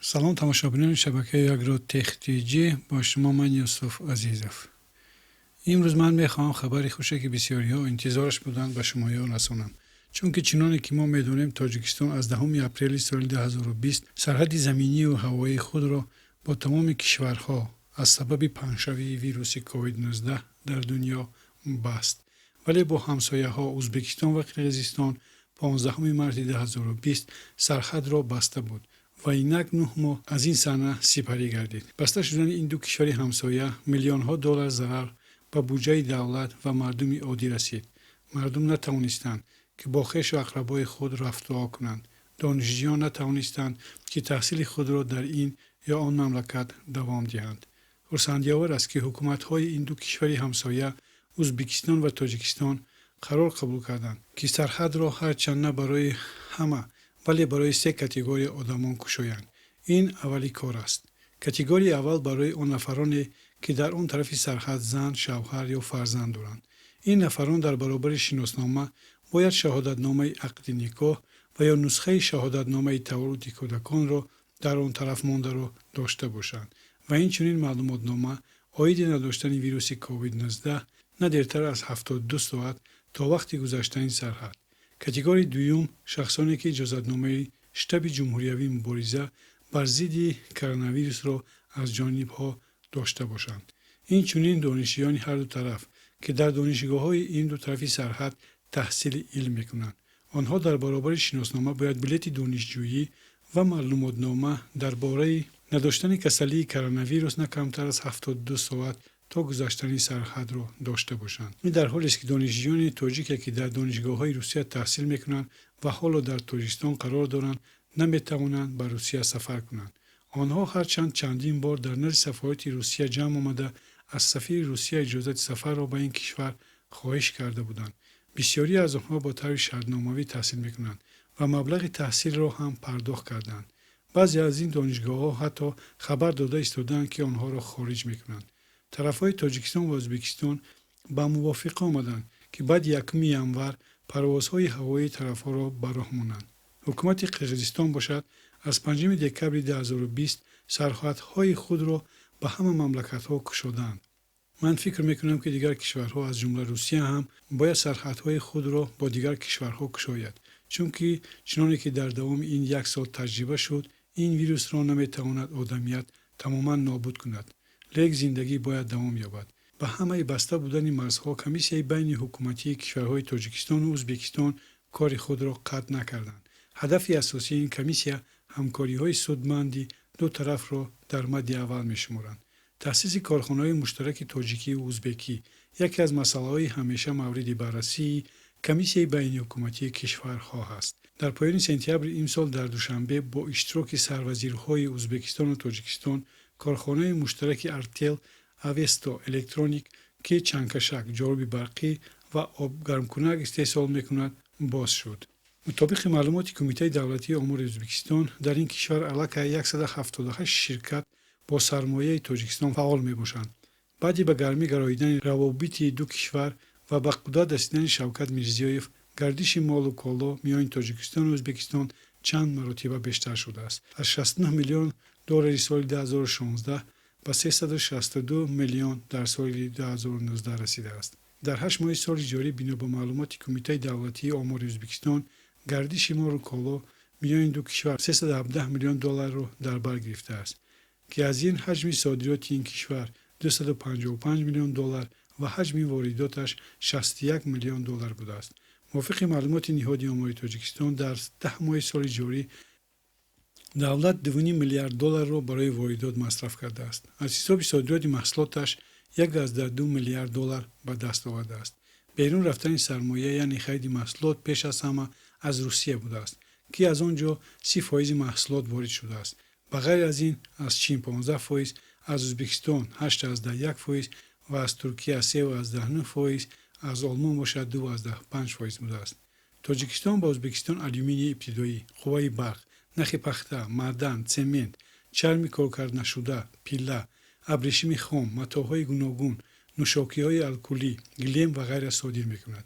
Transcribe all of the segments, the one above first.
Салом, тамошобинони шабакаи Агротех ТЖ, бо шумо ман, Юсуф Азизов. Имрӯз ман мехоҳам хабари хуше, ки бисёриҳо интизораш буданд, ба шумоён расонам. Чунки чуноне ки мо медонем, Тоҷикистон аз 10 апрели соли 2020 сарҳади заминию ҳавоии худро бо тамоми кишварҳо аз сабаби паҳншавии вируси COVID-19 дар дунё баст, вале бо ҳамсояҳо Ӯзбекистон ва Қирғизистон 15 марти 2020 сарҳадро баста буд ва инак 9 моҳ аз ин саҳна сипарӣ гардид. Баста шудани ин ду кишвари ҳамсоя миллионҳо доллар зарар ба буҷаи давлат ва мардуми оддӣ расид. Мардум натавонистанд, ки бо хешу ақрабои худ рафтуо кунанд, донишҷӯён натавонистанд, ки таҳсили худро дар ин ё он мамлакат давом диҳанд. Хурсандиовар аст, ки ҳукуматҳои ин ду кишвари ҳамсоя, Ӯзбекистон ва Тоҷикистон, қарор қабул карданд, ки сарҳадро ҳарчанд на барои ҳама, вале барои се категория одамон кушоянд. Ин аввали кор аст. Категорияи аввал барои он нафароне, ки дар он тарафи сарҳад зан, шавҳар ё фарзанд доранд. Ин нафарон дар баробари шиноснома бояд шаҳодатномаи ақди никоҳ ва ё нусхаи шаҳодатномаи таваллуди кӯдаконро дар он тараф мондаро дошта бошанд ва инчунин маълумотнома оиди надоштани вируси COVID-19 на дертар аз 72 соат то вақти гузаштани сарҳад. Категорияи дуюм — шахсоне, ки иҷозатномаи штаби ҷумҳуриявии мубориза бар зидди коронавирусро аз ҷонибҳо дошта бошанд. Инчунин донишҷӯёни ҳарду тараф, ки дар донишгоҳҳои ин ду тарафи сарҳад таҳсили илм мекунанд. Онҳо дар баробари шиноснома бояд билети донишҷӯӣ ва маълумотнома дар бораи надоштани касалии коронавирус на камтар аз 72 соат то гузаштани сарҳадро дошта бошанд. Ин дар ҳолест, ки донишҷӯёни тоҷике, ки дар донишгоҳҳои Русия таҳсил мекунанд ва ҳоло дар Тоҷикистон қарор доранд, наметавонанд ба Русия сафар кунанд. Онҳо ҳарчанд чандин бор дар назди сафорати Русия ҷамъ омада, аз сафири Русия иҷозати сафарро ба ин кишвар хоҳиш карда буданд. Бисёре аз онҳо бо таври шартномавӣ таҳсил мекунанд ва маблағи таҳсилро ҳам пардохт карданд. Баъзе аз ин донишгоҳҳо ҳатто хабар дода истодаанд, ки онҳоро хориҷ мекунанд. Тарафҳои Тоҷикистон ва Ӯзбекистон ба мувофиқа омаданд, ки баъди 1 январ парвозҳои ҳавоии тарафҳоро ба роҳ монанд. Ҳукумати Қирғизистон бошад, аз 5 декабри 2020 сарҳадҳои худро ба ҳама мамлакатҳо кушодаанд. Ман фикр мекунам, ки дигар кишварҳо, аз ҷумла Русия ҳам, бояд сарҳадҳои худро бо дигар кишварҳо кушояд, чунки чуноне ки дар давоми ин як сол таҷриба шуд, ин вирусро наметавонад одамият тамоман нобуд кунад, лек зиндагӣ бояд давом ёбад. Ба ҳамаи баста будани марзҳо комиссияи байни ҳукуматии кишварҳои Тоҷикистону Ӯзбекистон кори худро қатъ накарданд. Ҳадафи асосии ин комиссия ҳамкориҳои судманди ду тарафро дар мадди аввал мешуморанд. Таъсиси корхонаҳои муштараки тоҷикию ӯзбекӣ яке аз масъалаҳои ҳамеша мавриди баррасии комиссияи байниҳукуматии кишварҳо ҳаст. Дар поёни сентябри имсол дар Душанбе бо иштироки сарвазирҳои Ӯзбекистону Тоҷикистон корхонаи муштараки артел Авесто Электроник, ки чангкашак, ҷоруби барқӣ ва обгармкунак истеҳсол мекунад, боз шуд. Мутобиқи маълумоти Кумитаи давлатии омори Ӯзбекистон, дар ин кишвар аллакай 178 ширкат бо сармояи Тоҷикистон фаъол мебошанд. Баъди ба гармӣ гароидани равобити ду кишвар ва ба қудрат расидани Шавкат Мирзиёев, гардиши молу коло миёни Тоҷикистону Ӯзбекистон чанд маротиба бештар шудааст: аз 69 миллион доллари соли 2016 ба 362 миллион дар соли 2019 расидааст. Дар 8 моҳи соли ҷорӣ, бино ба маълумоти Кумитаи давлатии омори Ӯзбекистон, гардиши молу коло миёни ду кишвар 317 миллион долларро дар бар гирифтааст, ки аз ин ҳаҷми содироти ин кишвар 255 миллион доллар ва ҳаҷми воридоташ 61 миллион доллар будааст. Мувофиқи маълумоти ниҳоди омори Тоҷикистон, дар 10 моҳи соли ҷорӣ давлат 2,5 миллиард долларро барои воридот масраф кардааст. Аз ҳисоби содироти маҳсулоташ 1,2 миллиард доллар ба даст овардааст. Берун рафтани сармоя, яъне хариди маҳсулот, пеш аз ҳама аз Русия будааст, ки аз он ҷо 30 фоизи маҳсулот ворид шудааст. Ба ғайр аз ин, аз Чин 15 фоиз, аз Ӯзбекистон 8,1 фоиз ва аз Туркия 3,9 фоиз, аз Олмон бошад 2,5 фоиз будааст. Тоҷикистон ба Ӯзбекистон алюминии ибтидоӣ, қувваи барқ, нахи пахта, маъдан, цемент, чарми коркарднашуда, пилла, абрешими хом, матоъҳои гуногун, нӯшокиҳои алкулӣ, гилем ва ғайра содир мекунад.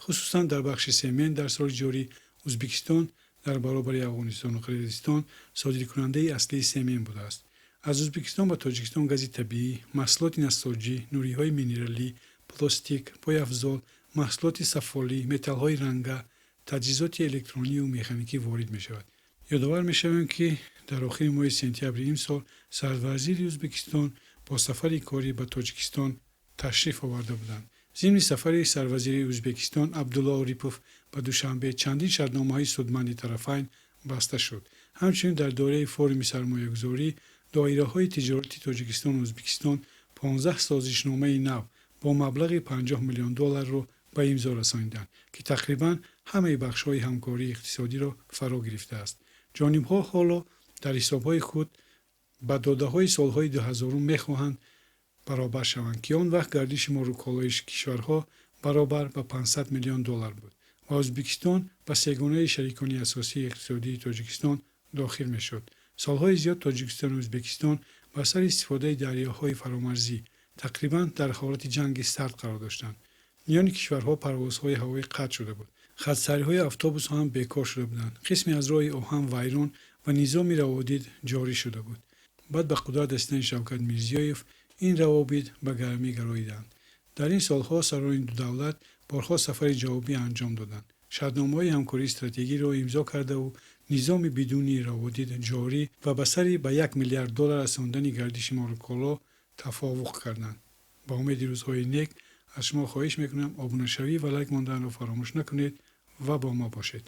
Хусусан дар бахши семент дар соли ҷорӣ Ӯзбекистон Дар баробари Афғонистону Қирғизистон содиркунандаи аслии семент будааст. Аз Ӯзбекистон ба Тоҷикистон гази табиӣ, маҳсулоти насоҷӣ, нуриҳои минералӣ, пластик, пойафзол, маҳсулоти сафолӣ, металлҳои ранга, таҷҳизоти электронию механикӣ ворид мешавад. Ёдовар мешавем, ки дар охири моҳи сентябри имсол сарвазири Ӯзбекистон бо сафари корӣ ба Тоҷикистон ташриф оварда буданд. Зимни сафари сарвазири Ӯзбекистон Абдулло Орипов ба Душанбе чандин шартномаҳои судманди тарафайн баста шуд. Ҳамчунин дар доираи форуми сармоягузорӣ доираҳои тиҷорати Тоҷикистону Ӯзбекистон 15 созишномаи нав бо маблағи 50 миллион долларро ба имзо расониданд, ки тақрибан ҳамаи бахшҳои ҳамкории иқтисодиро фаро гирифтааст. Ҷонибҳо ҳоло дар ҳисобҳои худ ба додаҳои солҳои 2000 мехоҳанд баробар шаванд, ки он вақт гардиши молу колои кишварҳо баробар ба 500 миллион доллар буд ва Ӯзбекистон ба сегонаи шарикони асосии иқтисодии Тоҷикистон дохил мешуд. Солҳои зиёд Тоҷикистону Ӯзбекистон ба сари истифодаи дарёҳои фаромарзӣ тақрибан дар ҳолати ҷанги сард қарор доштанд. Миёни кишварҳо парвозҳои ҳавоӣ қатъ шуда буд. Хатсайрҳои автобусҳо ҳам бекор шуда буданд. Қисме аз роҳи оҳан вайрон ва низоми раводид ҷорӣ шуда буд. Баъд ба қудрат расидани Шавкат Мирзиёев ин равобит ба гармӣ гароиданд. Дар ин солҳо сарони ду давлат борҳо сафари ҷавобӣ анҷом доданд. Шартномаҳои ҳамкории стратегиро имзо кардаву низоми бидуни раводид ҷорӣ ва ба сари ба 1 миллиард доллар расондани гардиши молу коло тафовуқ карданд. Ба умеди рӯзҳои нек аз шумо хоҳиш мекунам, обунашавӣ ва лайк монданро фаромӯш накунед ва бо мо бошед.